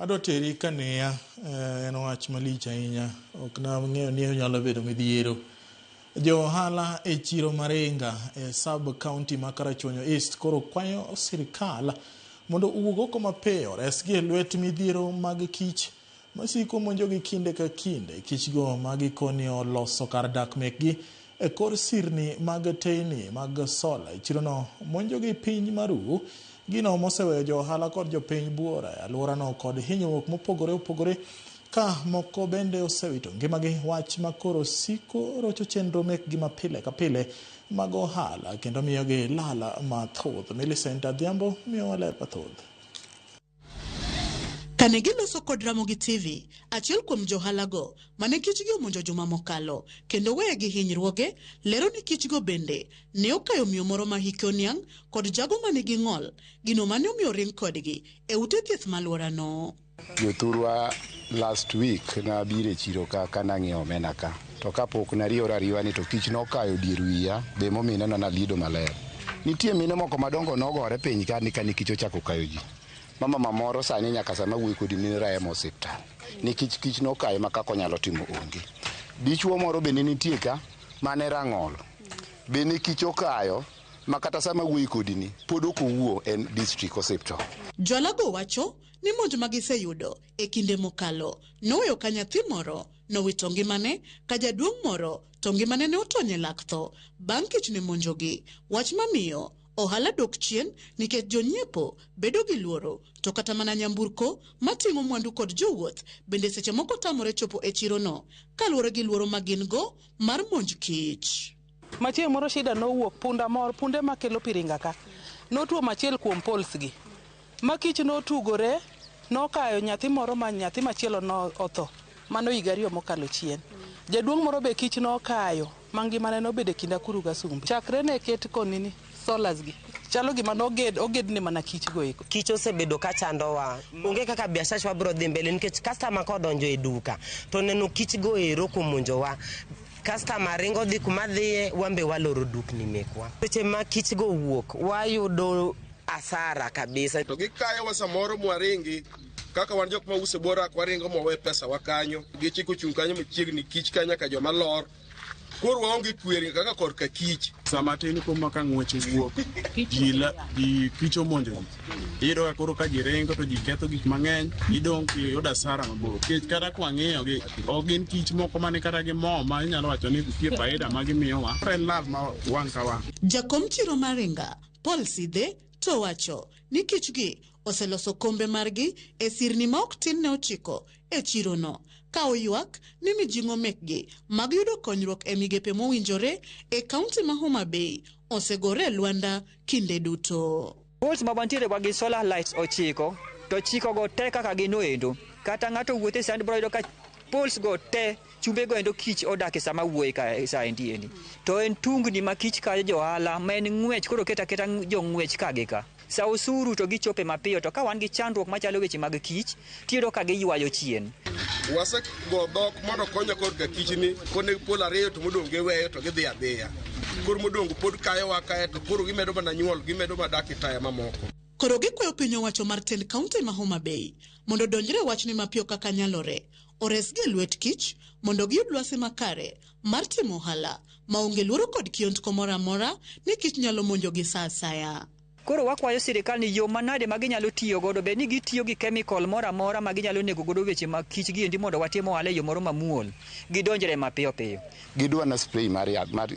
Adwa teri Kaniya, en wach malich ahinya. Ok nang'eyo ni onyalo bedo midhiero. Jo ohala e chiro Maringa e sub county ma Karachuonyo East koro kwayo sirikal mondo owuog oko mapiyo resgi e lwet midhiero mag kich masiko monjogi kinde ka kinde. Kichgo ma gikoni oloso kar dak mekgi e kor sirni mag teyni mag sola e chirono monjogi piny maru. Gino moseweyo jo ohala kod jopiny buora e alworano kod hinyruok mopogore opogore ka moko bende osewito ngimagi, wach ma koro siko rocho chenro mekgi ma pile ka pile mag ohala kendo miyogi lal mathoth. Millicent Adhiambo miyowa ler mathoth. Kane giloso kod Ramogi TV, achiel kuom johalago mane kichgi omonjo juma mokalo kendo weye gi hinyruoge lero ni kichgo bende ne okayo miyo moro ma hike oniang' kod jago manigi ng'ol, gino mane omiyo ring kodgi e ute thieth ma alworano. Jothurwa last week nabiro e chiro ka kanang'iewo omena ka to kapok nariwora ariwa ni to kich nokayo dier wiya be momiyo ineno naliedo maler. Nitie mine moko madongo nogore piny ka ni kane kich ochako kayo ji. Ma mama moro sani nyaka sama awuoyo kodi ni remo osiptal nikech kich nokaye ma kaka onyalo timo onge. Dichuo moro bende nitie ka mane rang'ol bende kich okayo ma kata sama awuoyo kodi ni pod ok owuo en district hospital. Jwalago wacho ni monj ma giseyudo e kinde mokalo noweyo ka nyathi moro nowito ngimane ka jaduong' moro to ngimane ne otony e lak tho bang' kich ne monjogi. Wach mamiyo ohala dok chien nikech jonyiepo bedo gi luoro to kata mana nyamburko mating'o mwandu kod jowuoth bende seche moko tamore chopo e chirono kaluwore gi luoro ma gin go mar monj kich. Ma chieng' moro shida nowuok punda moro punde makelo piringa ka notuomo achiel kuom poles gi ma kich notugore nokayo nyathi moro ma nyathi machielo no otho mano higa ariyo mokalo chien. Jaduong' moro be kich nokayo ma ngimane nobedo e kind akuru gasumbi. Chakre ne ket konini solars gi chalo gima noged ogedne mana kich go eko. Kich osebedo ka chandowa. Onge kaka biashachwa biro dhi mbele nikech customer kodonjo e duka to neno kich go ero komonjowa. Customer ringo dhi kuma dhiye, wan be waloro dukni mekwa. Seche ma kich go wuok, wayudo asara kabisa. To gikayowa samoro mwaringi kaka wan jok mauso e bwo rak waringo mwawe pesa wa kanyo. Geche kochung' kanyo machiegni kich ka nyaka joma lor. Koro waonge kwer kaka korka kich. Sama tin kuma ka ng'wech owuok, ji, la, ji kich omonjo ji. Iyudo ka koro ka ji ringo to ji ketho gik mang'eny, idong' kiyudo asara mabor. Nikech kata kwang'iyo gi, ok gin kich moko mani kata gi mo ma inyalo wacho ni nitie faida ma gimiyowa. Koro en lal ma wang' ka wang'. Jakom chiro Maringa, Paul Sidhe, to wacho ni kichgi oseloso kombe margi e sirni ma ok tin ne ochiko e chirono ka oywak ni mijing'o mekgi mag yudo konyruok e migepe mowinjore e kaunti ma Homa Bay osegore e lwanda kinde duto. Poles ma wantiere wa gi solar lights ochiko to ochiko go te kaka gin oendo kata ng'ato wuothe e sand bro yudo ka poles go te chumbe go endo kich odak e sama wuoye ka e sa endi endi to en tungni ma kich kayo jo ohala ma en ng'wech koro keto aketa jong'wech ka gi ka sa osuru to gichope mapiyo to ka wan gi chandruok machalo weche mag kich tiyudo ka giywayo chien. Wasego dhok mondo okonywa korka kichni koneg pol ariyo to modong' giweyo to gidhi adhiya. Koro modong' pod kayowa kae to koro gimedo mana nyuol gimedo mana dak e taya mamoko. Koro gikwayo piny owacho mar tend kaunti ma Homa Bay mondo odonjre e wachni mapiyo kaka nyalore, oresgi e lwet kich mondo giyud lwasi makare mar timo ohala maonge luoro kod kiondko moro amora ni kich nyalo monjogi sa asaya. Koro wakwayo sirikal ni yo manade ma ginyalo tiyo godo, bed ni gitiyo gi chemical moro amora ma ginyalo nego godo weche mag kich gi endi mondo watim ohala e yo moro mamuol, gidonjre mapiyo piyo. Gidwa na spray mar yath mar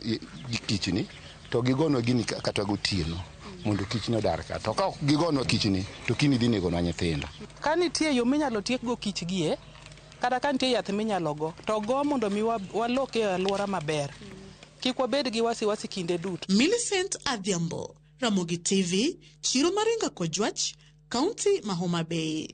kichni to gigonwa gini kata gotieno mondo kichni odar ka. To ka ok gigonwa kichni to kiny dhi negonwa nyithindo. Ka nitie yo minyalo tiekgo kich gie, kata ka nitie yath minyalo go, to go mondo mi walok e alwora maber. Kik wabed gi wasiwasi kinde duto. Millicent Adhiambo, Ramogi TV, Chiro Maringa Kojwach, Kaunti ma Homa Bay.